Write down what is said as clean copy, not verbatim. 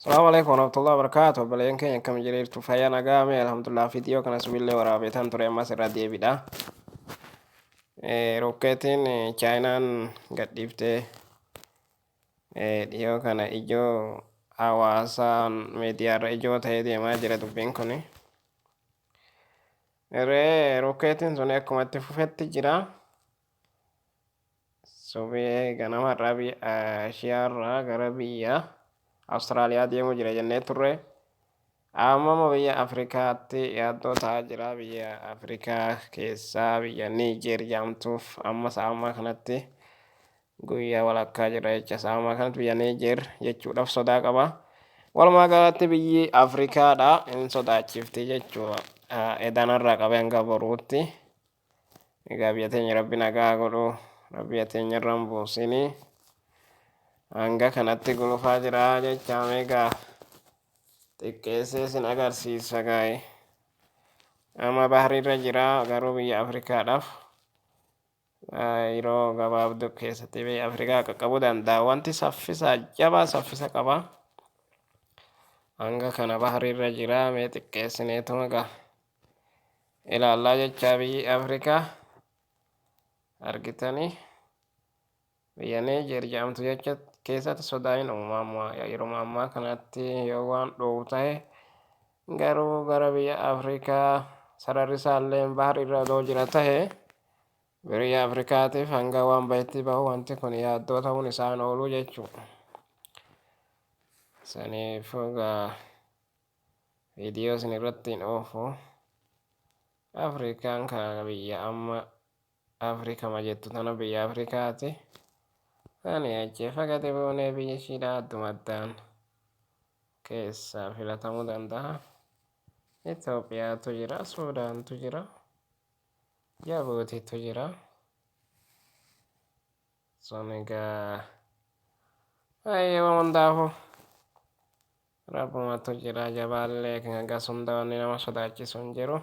Salaamu alaikum warahmatullahi wabarakatuh. Obboleeyyan keenya, akkam jirtu? Fayyaa nagaa mee? Alhamdulillah, viidiyoo kana subillee waraabeetan ture, ammas irra deebidha. Rokkeetiin Chaayinaan gadhiiftee dhiyoo kana ijoo hawaasaan miidiyaarra ijoo ta'ee deemaa jira dubbiin kuni. Ree rokkeetiin sun akkuma itti fufetti jira. Subii ganama har'aa biyya Eeshiyaarraa gara biyya Awustiraaliyaa deemuu jira jennee turre. Amma immoo biyya Afrikaatti yaaddoo ta'aa jira. Biyya Afrikaa keessaa biyya Niijeer jedhamtuuf amma sa'a ammaa kanatti guyyaa walakkaa jira jecha, sa'a ammaa kanatti biyya Niijeer jechuudhaaf sodaa qaba. Walumaa galatti biyyi Afrikaadha hin sodaachifti jechuudha. Edanarraa qabee hanga boruutti. Egaa biyya teenya Rabbi nagaa godhu, Rabbi biyya teenya irra hin buusini. Hanga kanatti gulufaa jira jecha, egaa xiqqeessee isin agarsiisa gaa'e. Amma bahriirra jira, garuu biyya Afrikaadhaaf yeroo gabaabduu keessatti biyya Afrikaa qaqqabuu danda'a. Wanti saffisa jabaa saffisa qaba. Hanga kana bahriirra jira, mee xiqqeessineetuma gaa ilaallaa jecha. Biyyi Afrikaa argitanii biyya Niijeer jedhamtu jecha keessatti sodaa hin uumamu yeroo ammaa kanatti yoo waan dhoowwu ta'e, garuu gara biyya Afrikaa sararri isaallee bahar irra odoo jira ta'e, biyya Afrikaatiif hanga waan bahetti bahu wanti kun yaaddoo ta'uun isaan ooluu jechuudha. Saniifuu egaa viidiyoo isin irratti hin oofu. Afrikaan kana biyya amma Afrikama jettu tana biyya Afrikaati. Ani achi fagate buunee biyya ishiidha adduma addaan keessaa filatamuu danda'a. Itoophiyaatu jira, Suudaantu jira, Jabuutiitu jira. Sun egaa baay'ee hundaafuu Rabbumatu jira, jabaallee kan hagas hunda wanni nama sodaachisu hin jiru.